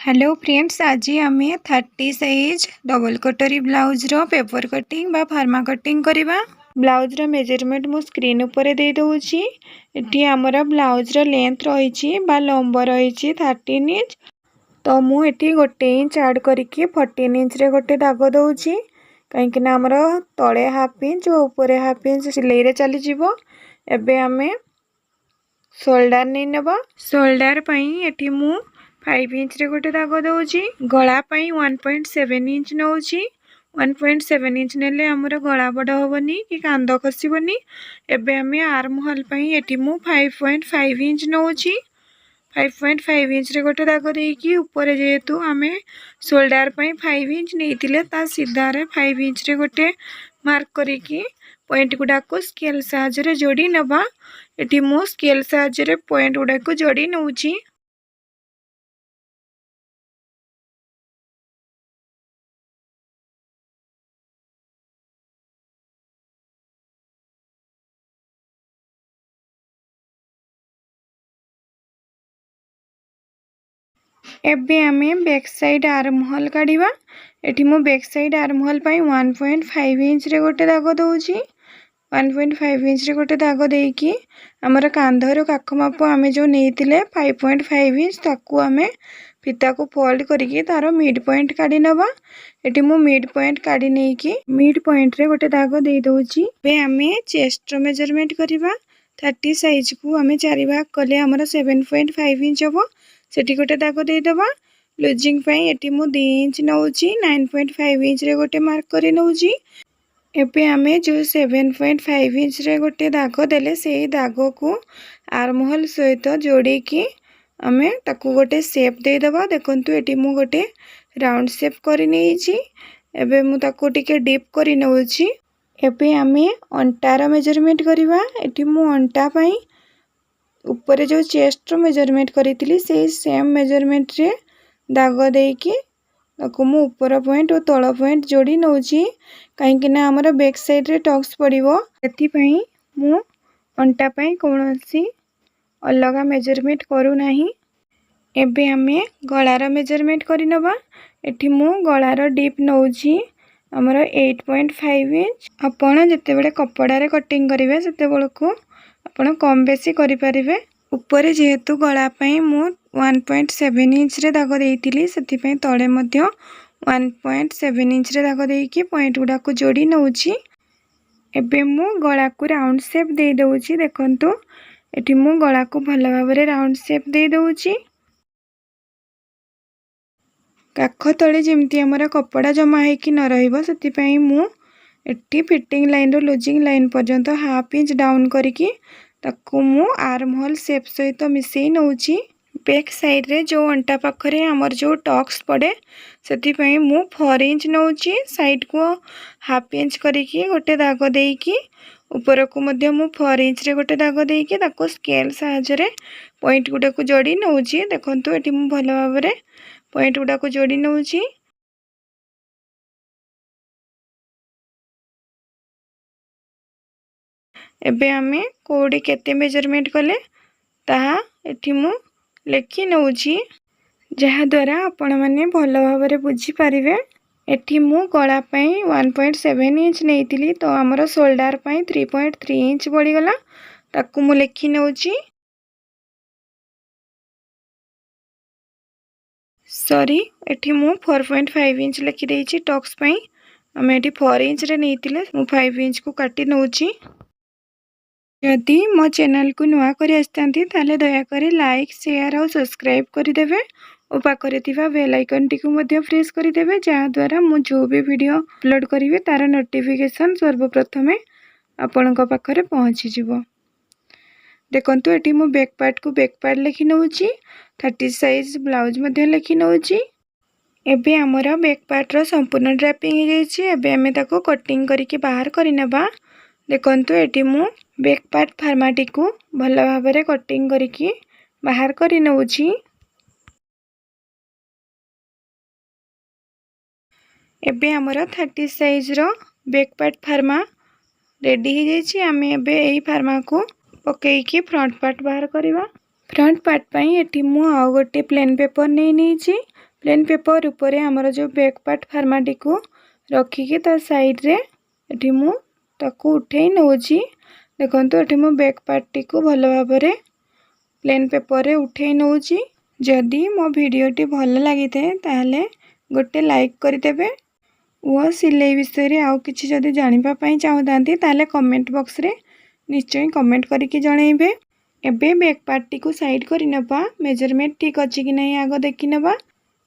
Hello friends, ଆଜି ଆମେ 30 size double କଟୋରୀ ବ୍ଲାଉଜ୍ର paper cutting ବା ଫାର୍ମା କଟିଂ କରିବା। ବ୍ଲାଉଜ୍ର ମେଜରମେଣ୍ଟ ମୁଁ ସ୍କ୍ରିନ୍ ଉପରେ ଦେଇଦେଉଛି। ଏଠି ଆମର ବ୍ଲାଉଜ୍ର ଲେନ୍ଥ ରହିଛି ବା ଲମ୍ବ ରହିଛି 13 ଇଞ୍ଚ। ତ ମୁଁ ଏଠି 1 ଇଞ୍ଚ ଆଡ଼୍ କରିକି 14 ଇଞ୍ଚରେ ଗୋଟେ ଦାଗ ଦେଉଛି, କାହିଁକିନା ଆମର ତଳେ ହାଫ୍ ଇଞ୍ଚ ଓ ଉପରେ ହାଫ୍ ଇଞ୍ଚ ସିଲେଇରେ ଚାଲିଯିବ। ଏବେ ଆମେ ସୋଲ୍ଡର ନେଇ ନେବା। ସୋଲ୍ଡର ପାଇଁ ଏଠି ମୁଁ 5 ଇଞ୍ଚରେ ଗୋଟେ ଦାଗ ଦେଉଛି। ଗଳା ପାଇଁ 1.7 ଇଞ୍ଚ ନେଉଛି। 1.7 ଇଞ୍ଚ ନେଲେ ଆମର ଗଳା ବଡ଼ ହେବନି କି କାନ୍ଧ ଖସିବନି। ଏବେ ଆମେ ଆର୍ମ ହୋଲ୍ ପାଇଁ ଏଠି ମୁଁ 5.5 ଇଞ୍ଚ ନେଉଛି। 5.5 ଇଞ୍ଚରେ ଗୋଟେ ଦାଗ ଦେଇକି, ଉପରେ ଯେହେତୁ ଆମେ ସୋଲ୍ଡର ପାଇଁ 5 ଇଞ୍ଚ ନେଇଥିଲେ, ତା ସିଧାରେ 5 ଇଞ୍ଚରେ ଗୋଟେ ମାର୍କ କରିକି ପଏଣ୍ଟ ଗୁଡ଼ାକୁ ସ୍କେଲ୍ ସାହାଯ୍ୟରେ ଯୋଡ଼ି ନେବା। ଏଠି ମୁଁ ସ୍କେଲ୍ ସାହାଯ୍ୟରେ ପଏଣ୍ଟ ଗୁଡ଼ାକୁ ଯୋଡ଼ି ନେଉଛି। ଏବେ ଆମେ ବ୍ୟାକ୍ ସାଇଡ଼୍ ଆର୍ମ ହୋଲ୍ କାଢ଼ିବା। ଏଠି ମୁଁ ବ୍ୟାକ୍ ସାଇଡ଼୍ ଆର୍ମ ହୋଲ୍ ପାଇଁ 1.5 ଇଞ୍ଚରେ ଗୋଟେ ଦାଗ ଦେଉଛି। 1.5 ଇଞ୍ଚରେ ଗୋଟେ ଦାଗ ଦେଇକି ଆମର କାନ୍ଧରୁ କାଖ ମାପ ଆମେ ଯେଉଁ ନେଇଥିଲେ 5.5 ଇଞ୍ଚ, ତାକୁ ଆମେ ଫିତାକୁ ଫୋଲ୍ଡ କରିକି ତାର ମିଡ୍ ପଏଣ୍ଟ କାଢ଼ି ନେବା। ଏଠି ମୁଁ ମିଡ୍ ପଏଣ୍ଟ କାଢ଼ି ନେଇକି ମିଡ୍ ପଏଣ୍ଟରେ ଗୋଟେ ଦାଗ ଦେଇଦେଉଛି। ଏବେ ଆମେ ଚେଷ୍ଟର ମେଜରମେଣ୍ଟ କରିବା। 30 ସାଇଜ୍କୁ ଆମେ ଚାରି ଭାଗ କଲେ ଆମର 7.5 ଇଞ୍ଚ ହେବ। ସେଠି ଗୋଟେ ଦାଗ ଦେଇଦେବା। ଲୁଜିଂ ପାଇଁ ଏଠି ମୁଁ 2 ଇଞ୍ଚ ନେଉଛି। 9.5 ଇଞ୍ଚରେ ଗୋଟେ ମାର୍କ କରି ନେଉଛି। ଏବେ ଆମେ ଯେଉଁ 7.5 ଇଞ୍ଚରେ ଗୋଟେ ଦାଗ ଦେଲେ, ସେଇ ଦାଗକୁ ଆର୍ମହୋଲ୍ ସହିତ ଯୋଡ଼ିକି ଆମେ ତାକୁ ଗୋଟେ ସେପ୍ ଦେଇଦେବା। ଦେଖନ୍ତୁ, ଏଠି ମୁଁ ଗୋଟେ ରାଉଣ୍ଡ ସେପ୍ କରି ନେଇଛି। ଏବେ ମୁଁ ତାକୁ ଟିକେ ଡିପ୍ କରି ନେଉଛି। ଏବେ ଆମେ ଅଣ୍ଟାର ମେଜରମେଣ୍ଟ କରିବା। ଏଠି ମୁଁ ଅଣ୍ଟା ପାଇଁ ଉପରେ ଯେଉଁ ଚେଷ୍ଟର ମେଜରମେଣ୍ଟ କରିଥିଲି, ସେଇ ସେମ୍ ମେଜରମେଣ୍ଟରେ ଦାଗ ଦେଇକି ତାକୁ ମୁଁ ଉପର ପଏଣ୍ଟ ଓ ତଳ ପଏଣ୍ଟ ଯୋଡ଼ି ନେଉଛି, କାହିଁକିନା ଆମର ବ୍ୟାକ୍ ସାଇଡ଼୍ରେ ଟକ୍ସ ପଡ଼ିବ। ସେଥିପାଇଁ ମୁଁ ଅଣ୍ଟା ପାଇଁ କୌଣସି ଅଲଗା ମେଜରମେଣ୍ଟ କରୁନାହିଁ। ଏବେ ଆମେ ଗଳାର ମେଜରମେଣ୍ଟ କରିନେବା। ଏଠି ମୁଁ ଗଳାର ଡିପ୍ ନେଉଛି ଆମର 8.5 ଇଞ୍ଚ। ଆପଣ ଯେତେବେଳେ କପଡ଼ାରେ କଟିଂ କରିବେ, ସେତେବେଳକୁ ଆପଣ କମ୍ ବେଶୀ କରିପାରିବେ। ଉପରେ ଯେହେତୁ ଗଳା ପାଇଁ ମୁଁ 1.7 ଇଞ୍ଚରେ ଦାଗ ଦେଇଥିଲି, ସେଥିପାଇଁ ତଳେ ମଧ୍ୟ 1.7 ଇଞ୍ଚରେ ଦାଗ ଦେଇକି ପଏଣ୍ଟ ଗୁଡ଼ାକୁ ଯୋଡ଼ି ନେଉଛି। ଏବେ ମୁଁ ଗଳାକୁ ରାଉଣ୍ଡ ସେପ୍ ଦେଇଦେଉଛି। ଦେଖନ୍ତୁ, ଏଠି ମୁଁ ଗଳାକୁ ଭଲ ଭାବରେ ରାଉଣ୍ଡ ସେପ୍ ଦେଇଦେଉଛି। କାଖ ତଳେ ଯେମିତି ଆମର କପଡ଼ା ଜମା ହେଇକି ନ ରହିବ, ସେଥିପାଇଁ ମୁଁ ଏଠି ଫିଟିଂ ଲାଇନ୍ରୁ ଲୁଜିଂ ଲାଇନ୍ ପର୍ଯ୍ୟନ୍ତ ହାଫ୍ ଇଞ୍ଚ ଡାଉନ୍ କରିକି ତାକୁ ମୁଁ ଆର୍ମ ହୋଲ୍ ସେପ୍ ସହିତ ମିଶାଇ ନେଉଛି। ବ୍ୟାକ୍ ସାଇଡ଼୍ରେ ଯେଉଁ ଅଣ୍ଟା ପାଖରେ ଆମର ଯେଉଁ ଟକ୍ସ ପଡ଼େ, ସେଥିପାଇଁ ମୁଁ 4 ଇଞ୍ଚ ନେଉଛି। ସାଇଡ଼୍କୁ ହାଫ୍ ଇଞ୍ଚ କରିକି ଗୋଟେ ଦାଗ ଦେଇକି, ଉପରକୁ ମଧ୍ୟ ମୁଁ 4 ଇଞ୍ଚରେ ଗୋଟେ ଦାଗ ଦେଇକି ତାକୁ ସ୍କେଲ୍ ସାହାଯ୍ୟରେ ପଏଣ୍ଟ ଗୁଡ଼ାକୁ ଯୋଡ଼ି ନେଉଛି। ଦେଖନ୍ତୁ, ଏଠି ମୁଁ ଭଲ ଭାବରେ ପଏଣ୍ଟ ଗୁଡ଼ାକୁ ଯୋଡ଼ି ନେଉଛି। ଏବେ ଆମେ କେଉଁଠି କେତେ ମେଜରମେଣ୍ଟ କଲେ, ତାହା ଏଠି ମୁଁ ଲେଖି ନେଉଛି, ଯାହାଦ୍ୱାରା ଆପଣମାନେ ଭଲ ଭାବରେ ବୁଝିପାରିବେ। ଏଠି ମୁଁ ଗଳା ପାଇଁ 1.7 ଇଞ୍ଚ ନେଇଥିଲି, ତ ଆମର ସୋଲ୍ଡର ପାଇଁ 3.3 ଇଞ୍ଚ ବଳିଗଲା। ତାକୁ ମୁଁ ଲେଖି ନେଉଛି। ସରି, ଏଠି ମୁଁ 4.5 ଇଞ୍ଚ ଲେଖିଦେଇଛି। ଟକ୍ସ ପାଇଁ ଆମେ ଏଠି 4 ଇଞ୍ଚରେ ନେଇଥିଲେ, ମୁଁ 5 ଇଞ୍ଚକୁ କାଟି ନେଉଛି। ଯଦି ମୋ ଚ୍ୟାନେଲକୁ ନୂଆ କରି ଆସିଥାନ୍ତି, ତାହେଲେ ଦୟାକରି ଲାଇକ୍, ସେୟାର ଆଉ ସବସ୍କ୍ରାଇବ୍ କରିଦେବେ ଓ ପାଖରେ ଥିବା ବେଲ୍ ଆଇକନ୍ଟିକୁ ମଧ୍ୟ ପ୍ରେସ୍ କରିଦେବେ, ଯାହାଦ୍ୱାରା ମୁଁ ଯେଉଁ ବି ଭିଡ଼ିଓ ଅପଲୋଡ଼ କରିବି, ତା'ର ନୋଟିଫିକେସନ୍ ସର୍ବପ୍ରଥମେ ଆପଣଙ୍କ ପାଖରେ ପହଞ୍ଚିଯିବ। ଦେଖନ୍ତୁ, ଏଠି ମୁଁ ବ୍ୟାକ୍ ପାର୍ଟକୁ ବ୍ୟାକ୍ ପାର୍ଟ ଲେଖି ନେଉଛି। 30 ସାଇଜ୍ ବ୍ଲାଉଜ୍ ମଧ୍ୟ ଲେଖି ନେଉଛି। ଏବେ ଆମର ବ୍ୟାକ୍ ପାର୍ଟର ସମ୍ପୂର୍ଣ୍ଣ ଡ୍ରାପିଂ ହେଇଯାଇଛି। ଏବେ ଆମେ ତାକୁ କଟିଂ କରିକି ବାହାର କରିନେବା। ଦେଖନ୍ତୁ, ଏଠି ମୁଁ ବ୍ୟାକ୍ ପାର୍ଟ ଫାର୍ମାଟିକୁ ଭଲ ଭାବରେ କଟିଂ କରିକି ବାହାର କରି ନେଉଛି। ଏବେ ଆମର 30 ସାଇଜ୍ର ବ୍ୟାକ୍ ପାର୍ଟ ଫାର୍ମା ରେଡ଼ି ହେଇଯାଇଛି। ଆମେ ଏବେ ଏଇ ଫାର୍ମାକୁ ପକେଇକି ଫ୍ରଣ୍ଟ ପାର୍ଟ ବାହାର କରିବା। ଫ୍ରଣ୍ଟ ପାର୍ଟ ପାଇଁ ଏଠି ମୁଁ ଆଉ ଗୋଟେ ପ୍ଲେନ୍ ପେପର୍ ନେଇ ନେଇଛି। ପ୍ଲେନ୍ ପେପର୍ ଉପରେ ଆମର ଯେଉଁ ବ୍ୟାକ୍ ପାର୍ଟ ଫାର୍ମାଟିକୁ ରଖିକି ତା ସାଇଡ଼୍ରେ ଏଠି ମୁଁ ତାକୁ ଉଠେଇ ନେଉଛି। ଦେଖନ୍ତୁ, ଏଠି ମୁଁ ବ୍ୟାକ୍ ପାର୍ଟଟିକୁ ଭଲ ଭାବରେ ପ୍ଲେନ୍ ପେପର୍ରେ ଉଠେଇ ନେଉଛି। ଯଦି ମୋ ଭିଡ଼ିଓଟି ଭଲ ଲାଗିଥାଏ, ତାହେଲେ ଗୋଟେ ଲାଇକ୍ କରିଦେବେ ଓ ସିଲେଇ ବିଷୟରେ ଆଉ କିଛି ଯଦି ଜାଣିବା ପାଇଁ ଚାହୁଁଥାନ୍ତି, ତାହେଲେ କମେଣ୍ଟ ବକ୍ସରେ ନିଶ୍ଚୟ କମେଣ୍ଟ କରିକି ଜଣାଇବେ। ଏବେ ବ୍ୟାକ୍ ପାର୍ଟଟିକୁ ସାଇଡ଼୍ କରିନେବା। ମେଜରମେଣ୍ଟ ଠିକ୍ ଅଛି କି ନାହିଁ ଆଗ ଦେଖିନେବା।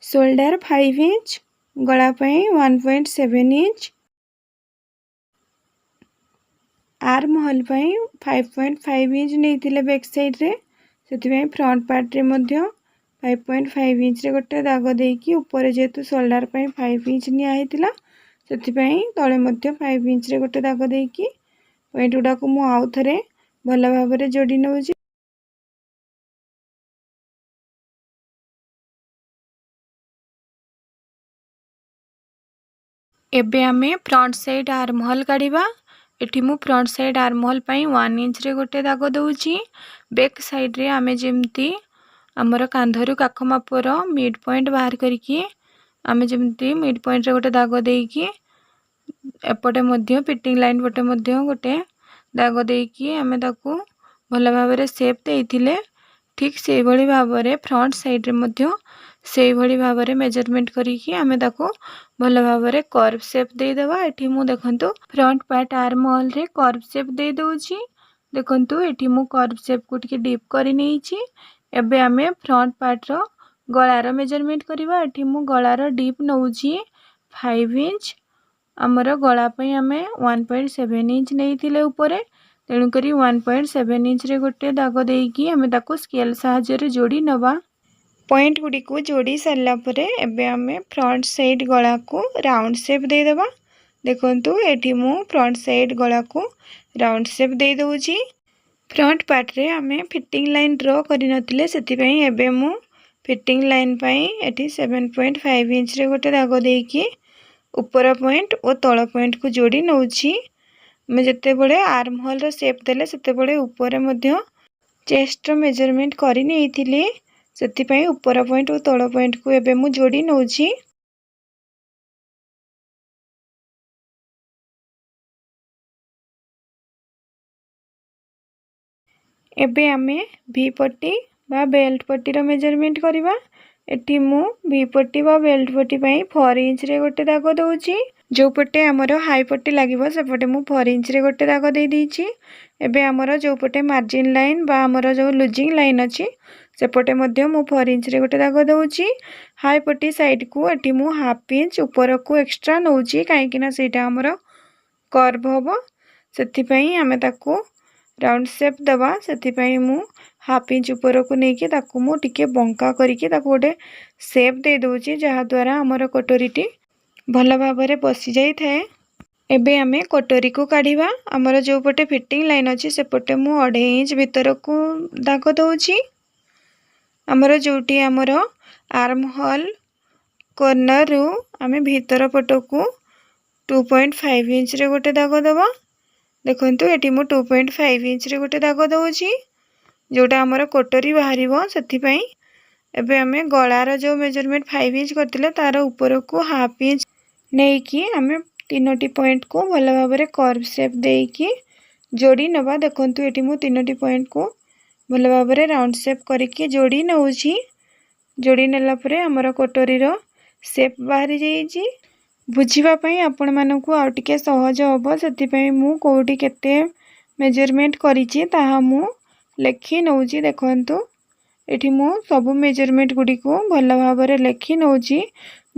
ସୋଲ୍ଡର 5 ଇଞ୍ଚ, ଗଳା ପାଇଁ 1.7 ଇଞ୍ଚ, ଆର୍ମ ହୋଲ୍ ପାଇଁ 5.5 ଇଞ୍ଚ ନେଇଥିଲେ ବ୍ୟାକ୍ ସାଇଡ଼୍ରେ, ସେଥିପାଇଁ ଫ୍ରଣ୍ଟ ପାର୍ଟରେ ମଧ୍ୟ 5.5 ଇଞ୍ଚରେ ଗୋଟେ ଦାଗ ଦେଇକି, ଉପରେ ଯେହେତୁ ସୋଲ୍ଡର ପାଇଁ 5 ଇଞ୍ଚ ନିଆ ହେଇଥିଲା, ସେଥିପାଇଁ ତଳେ ମଧ୍ୟ 5 ଇଞ୍ଚରେ ଗୋଟେ ଦାଗ ଦେଇକି ପଏଣ୍ଟ ଗୁଡ଼ାକୁ ମୁଁ ଆଉ ଥରେ ଭଲ ଭାବରେ ଯୋଡ଼ି ନେଉଛି। ଏବେ ଆମେ ଫ୍ରଣ୍ଟ ସାଇଡ଼୍ ଆର୍ମ ହୋଲ୍ କାଢ଼ିବା। ଏଠି ମୁଁ ଫ୍ରଣ୍ଟ ସାଇଡ଼୍ ଆର୍ମ ହୋଲ୍ ପାଇଁ 1 ଇଞ୍ଚରେ ଗୋଟେ ଦାଗ ଦେଉଛି। ବ୍ୟାକ୍ ସାଇଡ଼୍ରେ ଆମେ ଯେମିତି ଆମର କାନ୍ଧରୁ କାଖ ମାପର ମିଡ୍ ପଏଣ୍ଟ ବାହାର କରିକି, ଆମେ ଯେମିତି ମିଡ୍ ପଏଣ୍ଟରେ ଗୋଟେ ଦାଗ ଦେଇକି, ଏପଟେ ମଧ୍ୟ ଫିଟିଂ ଲାଇନ୍ ପଟେ ମଧ୍ୟ ଗୋଟେ ଦାଗ ଦେଇକି ଆମେ ତାକୁ ଭଲ ଭାବରେ ସେପ୍ ଦେଇଥିଲେ, ଠିକ୍ ସେଇଭଳି ଭାବରେ ଫ୍ରଣ୍ଟ ସାଇଡ଼୍ରେ ମଧ୍ୟ ସେଇଭଳି ଭାବରେ ମେଜରମେଣ୍ଟ କରିକି ଆମେ ତାକୁ ଭଲ ଭାବରେ କର୍ଭ ସେପ୍ ଦେଇଦେବା। ଏଠି ମୁଁ ଦେଖନ୍ତୁ, ଫ୍ରଣ୍ଟ ପାର୍ଟ ଆର୍ମ ହୋଲ୍ରେ କର୍ଭ ସେପ୍ ଦେଇଦେଉଛି। ଦେଖନ୍ତୁ, ଏଠି ମୁଁ କର୍ଭ ସେପ୍କୁ ଟିକେ ଡିପ୍ କରି ନେଇଛି। ଏବେ ଆମେ ଫ୍ରଣ୍ଟ ପାର୍ଟର ଗଳାର ମେଜରମେଣ୍ଟ କରିବା। ଏଠି ମୁଁ ଗଳାର ଡିପ୍ ନେଉଛି 5 ଇଞ୍ଚ। ଆମର ଗଳା ପାଇଁ ଆମେ 1.7 ଇଞ୍ଚ ନେଇଥିଲେ ଉପରେ, ତେଣୁକରି 1.7 ଇଞ୍ଚରେ ଗୋଟେ ଦାଗ ଦେଇକି ଆମେ ତାକୁ ସ୍କେଲ୍ ସାହାଯ୍ୟରେ ଯୋଡ଼ି ନେବା। ପଏଣ୍ଟ ଗୁଡ଼ିକୁ ଯୋଡ଼ି ସାରିଲା ପରେ ଏବେ ଆମେ ଫ୍ରଣ୍ଟ ସାଇଡ଼୍ ଗଳାକୁ ରାଉଣ୍ଡ ସେପ୍ ଦେଇଦେବା। ଦେଖନ୍ତୁ, ଏଠି ମୁଁ ଫ୍ରଣ୍ଟ ସାଇଡ଼୍ ଗଳାକୁ ରାଉଣ୍ଡ ସେପ୍ ଦେଇଦେଉଛି। ଫ୍ରଣ୍ଟ ପାର୍ଟରେ ଆମେ ଫିଟିଂ ଲାଇନ୍ ଡ୍ର କରିନଥିଲେ, ସେଥିପାଇଁ ଏବେ ମୁଁ ଫିଟିଂ ଲାଇନ୍ ପାଇଁ ଏଠି 7.5 ଇଞ୍ଚରେ ଗୋଟେ ଦାଗ ଦେଇକି ଉପର ପଏଣ୍ଟ ଓ ତଳ ପଏଣ୍ଟକୁ ଯୋଡ଼ି ନେଉଛି। ଆମେ ଯେତେବେଳେ ଆର୍ମ ହୋଲ୍ର ସେପ୍ ଦେଲେ, ସେତେବେଳେ ଉପରେ ମଧ୍ୟ ଚେଷ୍ଟର ମେଜରମେଣ୍ଟ କରି ନେଇଥିଲି, ସେଥିପାଇଁ ଉପର ପଏଣ୍ଟ ଓ ତଳ ପଏଣ୍ଟକୁ ଏବେ ମୁଁ ଯୋଡ଼ି ନେଉଛି। ଏବେ ଆମେ ଭି ପଟି ବା ବେଲ୍ଟ ପଟିର ମେଜରମେଣ୍ଟ କରିବା। ଏଠି ମୁଁ ଭି ପଟି ବା ବେଲ୍ଟ ପଟି ପାଇଁ 4 ଇଞ୍ଚରେ ଗୋଟେ ଦାଗ ଦେଉଛି। ଯେଉଁ ପଟେ ଆମର ହାଇ ପଟି ଲାଗିବ, ସେପଟେ ମୁଁ 4 ଇଞ୍ଚରେ ଗୋଟେ ଦାଗ ଦେଇଦେଇଛି। ଏବେ ଆମର ଯେଉଁ ପଟେ ମାର୍ଜିନ୍ ଲାଇନ୍ ବା ଆମର ଯେଉଁ ଲୁଜିଂ ଲାଇନ୍ ଅଛି, ସେପଟେ ମଧ୍ୟ ମୁଁ 4 ଇଞ୍ଚରେ ଗୋଟେ ଦାଗ ଦେଉଛି। ହାଇ ପଟି ସାଇଡ଼କୁ ଏଠି ମୁଁ ହାଫ୍ ଇଞ୍ଚ ଉପରକୁ ଏକ୍ସଟ୍ରା ନେଉଛି, କାହିଁକିନା ସେଇଟା ଆମର କର୍ଭ ହେବ, ସେଥିପାଇଁ ଆମେ ତାକୁ ରାଉଣ୍ଡ ସେପ୍ ଦେବା। ସେଥିପାଇଁ ମୁଁ ହାଫ୍ ଇଞ୍ଚ ଉପରକୁ ନେଇକି ତାକୁ ମୁଁ ଟିକେ ବଙ୍କା କରିକି ତାକୁ ଗୋଟେ ସେପ୍ ଦେଇଦେଉଛି, ଯାହାଦ୍ୱାରା ଆମର କଟୋରୀଟି ଭଲ ଭାବରେ ବସିଯାଇଥାଏ। ଏବେ ଆମେ କଟୋରୀକୁ କାଢ଼ିବା। ଆମର ଯେଉଁ ପଟେ ଫିଟିଂ ଲାଇନ୍ ଅଛି, ସେପଟେ ମୁଁ 2.5 ଇଞ୍ଚ ଭିତରକୁ ଦାଗ ଦେଉଛି। ଆମର ଯେଉଁଠି ଆମର ଆର୍ମ ହୋଲ୍ କର୍ଣ୍ଣରରୁ ଆମେ ଭିତର ପଟକୁ 2.5 ଇଞ୍ଚରେ ଗୋଟେ ଦାଗ ଦେବା। ଦେଖନ୍ତୁ, ଏଠି ମୁଁ 2.5 ଇଞ୍ଚରେ ଗୋଟେ ଦାଗ ଦେଉଛି, ଯେଉଁଟା ଆମର କଟୋରୀ ବାହାରିବ ସେଥିପାଇଁ। ଏବେ ଆମେ ଗଳାର ଯେଉଁ ମେଜରମେଣ୍ଟ 5 ଇଞ୍ଚ କରିଥିଲେ, ତା'ର ଉପରକୁ ହାଫ୍ ଇଞ୍ଚ ନେଇକି ଆମେ ତିନୋଟି ପଏଣ୍ଟକୁ ଭଲ ଭାବରେ କର୍ଭ ସେପ୍ ଦେଇକି ଯୋଡ଼ି ନେବା। ଦେଖନ୍ତୁ, ଏଠି ମୁଁ ତିନୋଟି ପଏଣ୍ଟକୁ ଭଲ ଭାବରେ ରାଉଣ୍ଡ ସେପ୍ କରିକି ଯୋଡ଼ି ନେଉଛି। ଯୋଡ଼ି ନେଲା ପରେ ଆମର କଟୋରୀର ସେପ୍ ବାହାରି ଯାଇଛି। ବୁଝିବା ପାଇଁ ଆପଣମାନଙ୍କୁ ଆଉ ଟିକେ ସହଜ ହେବ, ସେଥିପାଇଁ ମୁଁ କେଉଁଠି କେତେ ମେଜରମେଣ୍ଟ କରିଛି ତାହା ମୁଁ ଲେଖି ନେଉଛି। ଦେଖନ୍ତୁ, ଏଠି ମୁଁ ସବୁ ମେଜରମେଣ୍ଟ ଗୁଡ଼ିକୁ ଭଲ ଭାବରେ ଲେଖି ନେଉଛି,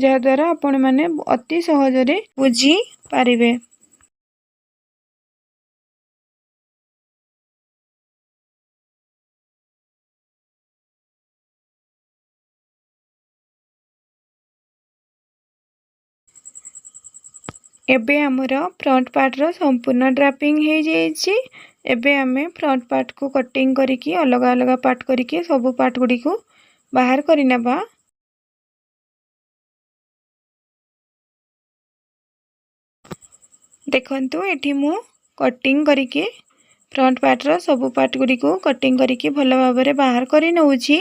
ଯାହାଦ୍ୱାରା ଆପଣମାନେ ଅତି ସହଜରେ ବୁଝିପାରିବେ। ଏବେ ଆମର ଫ୍ରଣ୍ଟ ପାର୍ଟର ସମ୍ପୂର୍ଣ୍ଣ ଡ୍ରାପିଂ ହେଇଯାଇଛି। ଏବେ ଆମେ ଫ୍ରଣ୍ଟ ପାର୍ଟକୁ କଟିଂ କରିକି, ଅଲଗା ଅଲଗା ପାର୍ଟ କରିକି ସବୁ ପାର୍ଟ ଗୁଡ଼ିକୁ ବାହାର କରିନେବା। ଦେଖନ୍ତୁ, ଏଠି ମୁଁ କଟିଂ କରିକି ଫ୍ରଣ୍ଟ ପାର୍ଟର ସବୁ ପାର୍ଟ ଗୁଡ଼ିକୁ କଟିଂ କରିକି ଭଲ ଭାବରେ ବାହାର କରି ନେଉଛି।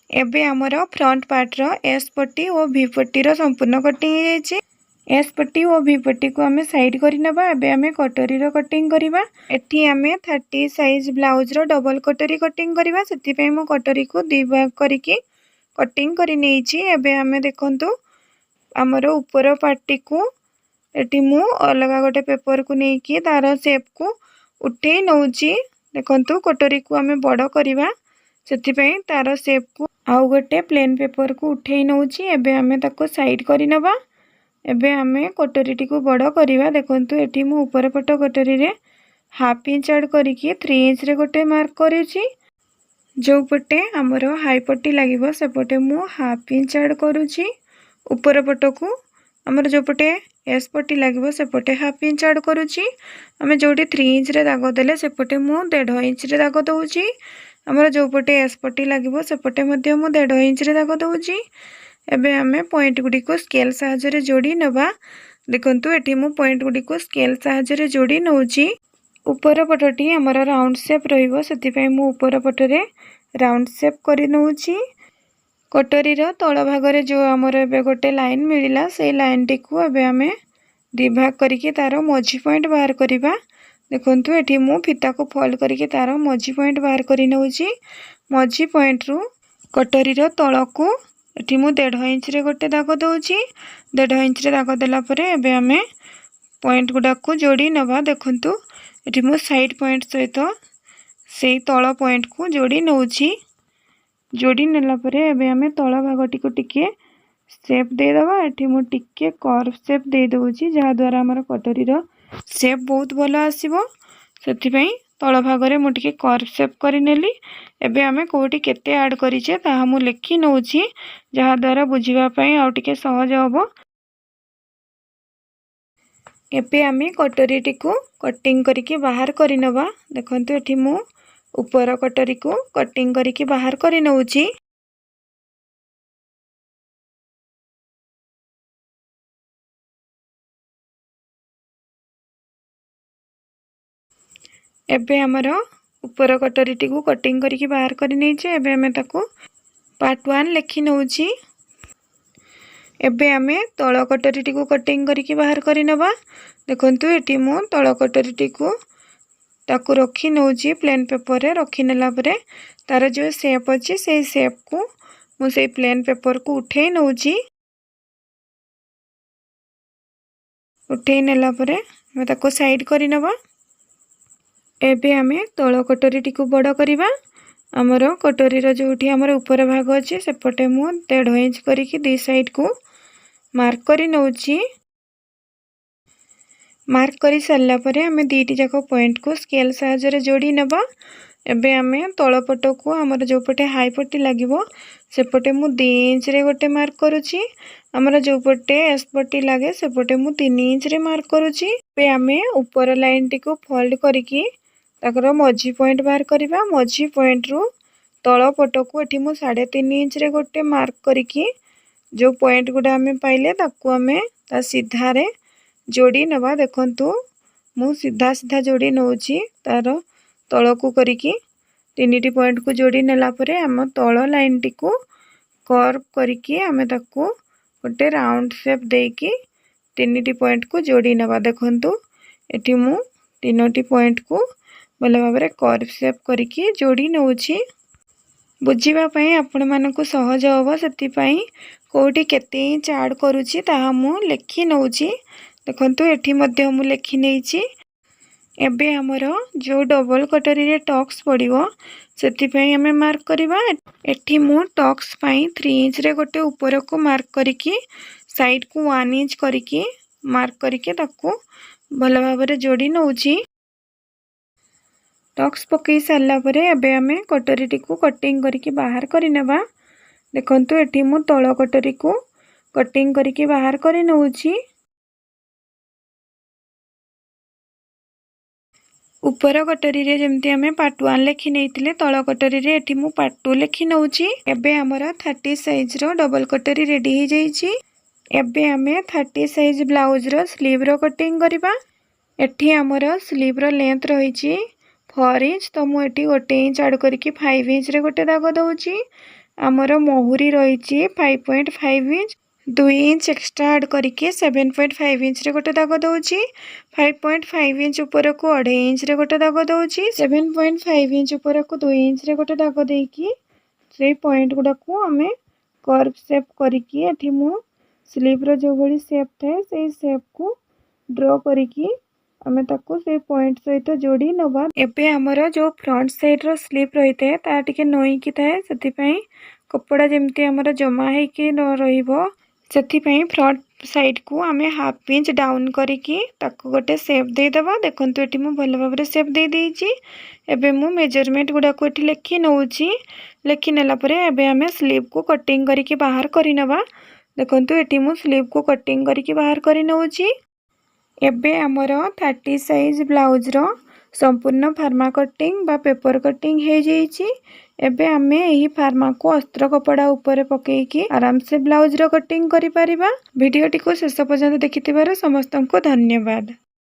ଏବେ ଆମର ଫ୍ରଣ୍ଟ ପାର୍ଟର ଏସ୍ ପଟି ଓ ଭି ପଟିର ସମ୍ପୂର୍ଣ୍ଣ କଟିଂ ହେଇଯାଇଛି। ଏସ୍ ପଟି ଓ ଭି ପଟିକୁ ଆମେ ସାଇଡ଼୍ କରିନେବା। ଏବେ ଆମେ କଟୋରୀର କଟିଂ କରିବା। ଏଠି ଆମେ 30 ସାଇଜ୍ ବ୍ଲାଉଜ୍ର ଡବଲ୍ କଟୋରୀ କଟିଂ କରିବା। ସେଥିପାଇଁ ମୁଁ କଟୋରୀକୁ ଦୁଇ ଭାଗ କରିକି କଟିଂ କରି ନେଇଛି। ଏବେ ଆମେ ଦେଖନ୍ତୁ, ଆମର ଉପର ପାର୍ଟଟିକୁ ଏଠି ମୁଁ ଅଲଗା ଗୋଟେ ପେପରକୁ ନେଇକି ତାର ସେପ୍କୁ ଉଠେଇ ନେଉଛି। ଦେଖନ୍ତୁ, କଟୋରୀକୁ ଆମେ ବଡ଼ କରିବା, ସେଥିପାଇଁ ତାର ସେପ୍କୁ ଆଉ ଗୋଟେ ପ୍ଲେନ୍ ପେପରକୁ ଉଠେଇ ନେଉଛି। ଏବେ ଆମେ ତାକୁ ସାଇଡ଼୍ କରିନେବା। ଏବେ ଆମେ କଟୋରୀଟିକୁ ବଡ଼ କରିବା। ଦେଖନ୍ତୁ, ଏଠି ମୁଁ ଉପର ପଟ କଟୋରୀରେ ହାଫ୍ ଇଞ୍ଚ ଆଡ଼୍ କରିକି 3 ଇଞ୍ଚରେ ଗୋଟେ ମାର୍କ କରୁଛି। ଯେଉଁ ପଟେ ଆମର ହାଇ ପଟି ଲାଗିବ, ସେପଟେ ମୁଁ ହାଫ୍ ଇଞ୍ଚ ଆଡ଼୍ କରୁଛି ଉପର ପଟକୁ। ଆମର ଯେଉଁପଟେ ଏସ୍ ପଟି ଲାଗିବ, ସେପଟେ ହାଫ୍ ଇଞ୍ଚ ଆଡ଼୍ କରୁଛି। ଆମେ ଯେଉଁଠି 3 ଇଞ୍ଚରେ ଦାଗ ଦେଲେ, ସେପଟେ ମୁଁ ଦେଢ଼ ଇଞ୍ଚରେ ଦାଗ ଦେଉଛି। ଆମର ଯେଉଁପଟେ ଏସ୍ ପଟି ଲାଗିବ, ସେପଟେ ମଧ୍ୟ ମୁଁ ଦେଢ଼ ଇଞ୍ଚରେ ଦାଗ ଦେଉଛି। ଏବେ ଆମେ ପଏଣ୍ଟ ଗୁଡ଼ିକୁ ସ୍କେଲ୍ ସାହାଯ୍ୟରେ ଯୋଡ଼ି ନେବା। ଦେଖନ୍ତୁ, ଏଠି ମୁଁ ପଏଣ୍ଟ ଗୁଡ଼ିକୁ ସ୍କେଲ୍ ସାହାଯ୍ୟରେ ଯୋଡ଼ି ନେଉଛି। ଉପର ପଟଟି ଆମର ରାଉଣ୍ଡ ସେପ୍ ରହିବ, ସେଥିପାଇଁ ମୁଁ ଉପର ପଟରେ ରାଉଣ୍ଡ ସେପ୍ କରି ନେଉଛି। କଟୋରୀର ତଳ ଭାଗରେ ଯେଉଁ ଆମର ଏବେ ଗୋଟେ ଲାଇନ୍ ମିଳିଲା, ସେଇ ଲାଇନ୍ଟିକୁ ଏବେ ଆମେ ଦୁଇ ଭାଗ କରିକି ତା'ର ମଝି ପଏଣ୍ଟ ବାହାର କରିବା। ଦେଖନ୍ତୁ, ଏଠି ମୁଁ ଫିତାକୁ ଫୋଲ୍ଡ କରିକି ତା'ର ମଝି ପଏଣ୍ଟ ବାହାର କରି ନେଉଛି। ମଝି ପଏଣ୍ଟରୁ କଟୋରୀର ତଳକୁ ଏଠି ମୁଁ ଦେଢ଼ ଇଞ୍ଚରେ ଗୋଟେ ଦାଗ ଦେଉଛି। ଦେଢ଼ ଇଞ୍ଚରେ ଦାଗ ଦେଲା ପରେ ଏବେ ଆମେ ପଏଣ୍ଟ ଗୁଡ଼ାକୁ ଯୋଡ଼ି ନେବା। ଦେଖନ୍ତୁ, ଏଠି ମୁଁ ସାଇଡ଼୍ ପଏଣ୍ଟ ସହିତ ସେଇ ତଳ ପଏଣ୍ଟକୁ ଯୋଡ଼ି ନେଉଛି। ଯୋଡ଼ି ନେଲା ପରେ ଏବେ ଆମେ ତଳ ଭାଗଟିକୁ ଟିକିଏ ସେପ୍ ଦେଇଦେବା। ଏଠି ମୁଁ ଟିକେ କର୍ଭ ସେପ୍ ଦେଇଦେଉଛି, ଯାହାଦ୍ୱାରା ଆମର କଟୋରୀର ସେପ୍ ବହୁତ ଭଲ ଆସିବ। ସେଥିପାଇଁ ତଳ ଭାଗରେ ମୁଁ ଟିକେ କର୍ଭ ସେପ୍ କରିନେଲି। ଏବେ ଆମେ କେଉଁଠି କେତେ ଆଡ଼୍ କରିଛେ, ତାହା ମୁଁ ଲେଖି ନେଉଛି, ଯାହାଦ୍ୱାରା ବୁଝିବା ପାଇଁ ଆଉ ଟିକେ ସହଜ ହେବ। ଏବେ ଆମେ କଟୋରୀଟିକୁ କଟିଂ କରିକି ବାହାର କରିନେବା। ଦେଖନ୍ତୁ, ଏଠି ମୁଁ ଉପର କଟୋରୀକୁ କଟିଂ କରିକି ବାହାର କରି ନେଉଛି। ଏବେ ଆମର ଉପର କଟୋରୀଟିକୁ କଟିଂ କରିକି ବାହାର କରି ନେଇଛେ। ଏବେ ଆମେ ତାକୁ ପାର୍ଟ 1 ଲେଖି ନେଉଛି। ଏବେ ଆମେ ତଳ କଟୋରୀଟିକୁ କଟିଂ କରିକି ବାହାର କରି ନେବା। ଦେଖନ୍ତୁ, ଏଠି ମୁଁ ତଳ କଟୋରୀଟିକୁ ତାକୁ ରଖି ନେଉଛି ପ୍ଲେନ୍ ପେପରରେ। ରଖି ନେଲା ପରେ ତାର ଯେଉଁ ସେପ୍ ଅଛି, ସେଇ ସେପ୍କୁ ମୁଁ ସେଇ ପ୍ଲେନ୍ ପେପରକୁ ଉଠେଇ ନେଉଛି। ଉଠେଇ ନେଲା ପରେ ଆମେ ତାକୁ ସାଇଡ଼୍ କରିନେବା। ଏବେ ଆମେ ତଳ କଟୋରୀଟିକୁ ବଡ଼ କରିବା। ଆମର କଟୋରୀର ଯେଉଁଠି ଆମର ଉପର ଭାଗ ଅଛି, ସେପଟେ ମୁଁ ଦେଢ଼ ଇଞ୍ଚ କରିକି ଦୁଇ ସାଇଡ଼କୁ ମାର୍କ କରି ନେଉଛି। ମାର୍କ କରି ସାରିଲା ପରେ ଆମେ ଦୁଇଟି ଯାକ ପଏଣ୍ଟକୁ ସ୍କେଲ୍ ସାହାଯ୍ୟରେ ଯୋଡ଼ି ନେବା। ଏବେ ଆମେ ତଳ ପଟକୁ, ଆମର ଯେଉଁପଟେ ହାଇ ପଟି ଲାଗିବ, ସେପଟେ ମୁଁ 2 ଇଞ୍ଚରେ ଗୋଟେ ମାର୍କ କରୁଛି। ଆମର ଯେଉଁପଟେ ଏସ୍ ପଟି ଲାଗେ, ସେପଟେ ମୁଁ 3 ଇଞ୍ଚରେ ମାର୍କ କରୁଛି। ଏବେ ଆମେ ଉପର ଲାଇନ୍ଟିକୁ ଫୋଲ୍ଡ କରିକି ତାଙ୍କର ମଝି ପଏଣ୍ଟ ବାହାର କରିବା। ମଝି ପଏଣ୍ଟରୁ ତଳ ପଟକୁ ଏଠି ମୁଁ 3.5 ଇଞ୍ଚରେ ଗୋଟେ ମାର୍କ କରିକି ଯେଉଁ ପଏଣ୍ଟ ଗୁଡ଼ା ଆମେ ପାଇଲେ, ତାକୁ ଆମେ ତା ସିଧାରେ ଯୋଡ଼ି ନେବା। ଦେଖନ୍ତୁ, ମୁଁ ସିଧା ସିଧା ଯୋଡ଼ି ନେଉଛି ତାର ତଳକୁ କରିକି। ତିନିଟି ପଏଣ୍ଟକୁ ଯୋଡ଼ି ନେଲା ପରେ ଆମ ତଳ ଲାଇନ୍ଟିକୁ କର୍ଭ କରିକି ଆମେ ତାକୁ ଗୋଟେ ରାଉଣ୍ଡ ସେପ୍ ଦେଇକି ତିନିଟି ପଏଣ୍ଟକୁ ଯୋଡ଼ି ନେବା। ଦେଖନ୍ତୁ, ଏଠି ମୁଁ ତିନୋଟି ପଏଣ୍ଟକୁ ଭଲ ଭାବରେ କର୍ଭ ସେପ୍ କରିକି ଯୋଡ଼ି ନେଉଛି। ବୁଝିବା ପାଇଁ ଆପଣମାନଙ୍କୁ ସହଜ ହେବ, ସେଥିପାଇଁ କେଉଁଠି କେତେ ଇଞ୍ଚ ଆଡ଼୍ କରୁଛି, ତାହା ମୁଁ ଲେଖି ନେଉଛି। ଦେଖନ୍ତୁ, ଏଠି ମଧ୍ୟ ମୁଁ ଲେଖି ନେଇଛି। ଏବେ ଆମର ଯେଉଁ ଡବଲ୍ କଟୋରୀରେ ଟକ୍ସ ପଡ଼ିବ, ସେଥିପାଇଁ ଆମେ ମାର୍କ କରିବା। ଏଠି ମୁଁ ଟକ୍ସ ପାଇଁ 3 ଇଞ୍ଚରେ ଗୋଟେ ଉପରକୁ ମାର୍କ କରିକି, ସାଇଡ଼କୁ 1 ଇଞ୍ଚ କରିକି ମାର୍କ କରିକି ତାକୁ ଭଲ ଭାବରେ ଯୋଡ଼ି ନେଉଛି। ଟକ୍ସ ପକାଇ ସାରିଲା ପରେ ଏବେ ଆମେ କଟୋରୀଟିକୁ କଟିଂ କରିକି ବାହାର କରିନେବା। ଦେଖନ୍ତୁ, ଏଠି ମୁଁ ତଳ କଟୋରୀକୁ କଟିଂ କରିକି ବାହାର କରି ନେଉଛି। ଉପର କଟୋରୀରେ ଯେମିତି ଆମେ ପାର୍ଟ 1 ଲେଖି ନେଇଥିଲେ, ତଳ କଟୋରୀରେ ଏଠି ମୁଁ ପାର୍ଟ 2 ଲେଖି ନେଉଛି। ଏବେ ଆମର 30 ସାଇଜ୍ର ଡବଲ୍ କଟୋରୀ ରେଡ଼ି ହେଇଯାଇଛି। ଏବେ ଆମେ 30 ସାଇଜ୍ ବ୍ଲାଉଜ୍ର ସ୍ଲିଭ୍ର କଟିଂ କରିବା। ଏଠି ଆମର ସ୍ଲିଭ୍ର ଲେନ୍ଥ ରହିଛି 4 ଇଞ୍ଚ, ତ ମୁଁ ଏଠି ଗୋଟେ ଇଞ୍ଚ ଆଡ଼୍ କରିକି 5 ଇଞ୍ଚରେ ଗୋଟେ ଦାଗ ଦେଉଛି। ଆମର ମହୁରୀ ରହିଛି 5.5 ଇଞ୍ଚ। 2 ଇଞ୍ଚ ଏକ୍ସଟ୍ରା ଆଡ଼୍ କରିକି 7.5 ଇଞ୍ଚରେ ଗୋଟେ ଦାଗ ଦେଉଛି। 5.5 ଇଞ୍ଚ ଉପରକୁ 2.5 ଇଞ୍ଚରେ ଗୋଟେ ଦାଗ ଦେଉଛି। 7.5 ଇଞ୍ଚ ଉପରକୁ 2 ଇଞ୍ଚରେ ଗୋଟେ ଦାଗ ଦେଇକି ସେଇ ପଏଣ୍ଟ ଗୁଡ଼ାକୁ ଆମେ କର୍ଭ ସେପ୍ କରିକି, ଏଠି ମୁଁ ସ୍ଲିଭ୍ର ଯେଉଁଭଳି ସେପ୍ ଥାଏ, ସେଇ ସେପ୍କୁ ଡ୍ର କରିକି ଆମେ ତାକୁ ସେଇ ପଏଣ୍ଟ ସହିତ ଯୋଡ଼ି ନେବା। ଏବେ ଆମର ଯେଉଁ ଫ୍ରଣ୍ଟ ସାଇଡ଼୍ର ସ୍ଲିଭ୍ ରହିଥାଏ, ତାହା ଟିକେ ନଇଁକି ଥାଏ। ସେଥିପାଇଁ କପଡ଼ା ଯେମିତି ଆମର ଜମା ହେଇକି ନ ରହିବ, ସେଥିପାଇଁ ଫ୍ରଣ୍ଟ ସାଇଡ଼୍କୁ ଆମେ ହାଫ୍ ଇଞ୍ଚ ଡାଉନ୍ କରିକି ତାକୁ ଗୋଟେ ସେପ୍ ଦେଇଦେବା। ଦେଖନ୍ତୁ, ଏଠି ମୁଁ ଭଲ ଭାବରେ ସେପ୍ ଦେଇଦେଇଛି। ଏବେ ମୁଁ ମେଜରମେଣ୍ଟ ଗୁଡ଼ାକୁ ଏଠି ଲେଖି ନେଉଛି। ଲେଖି ନେଲା ପରେ ଏବେ ଆମେ ସ୍ଲିଭ୍କୁ କଟିଂ କରିକି ବାହାର କରିନେବା। ଦେଖନ୍ତୁ, ଏଠି ମୁଁ ସ୍ଲିଭ୍କୁ କଟିଂ କରିକି ବାହାର କରି ନେଉଛି। ଏବେ ଆମର 30 ସାଇଜ୍ ବ୍ଲାଉଜ୍ର ସମ୍ପୂର୍ଣ୍ଣ ଫାର୍ମା କଟିଂ ବା ପେପର୍ କଟିଂ ହେଇଯାଇଛି। ଏବେ ଆମେ ଏହି ଫାର୍ମାକୁ ଅସ୍ତ୍ର କପଡ଼ା ଉପରେ ପକାଇକି ଆରାମସେ ବ୍ଲାଉଜ୍ର କଟିଂ କରିପାରିବା। ଭିଡ଼ିଓଟିକୁ ଶେଷ ପର୍ଯ୍ୟନ୍ତ ଦେଖିଥିବାରୁ ସମସ୍ତଙ୍କୁ ଧନ୍ୟବାଦ।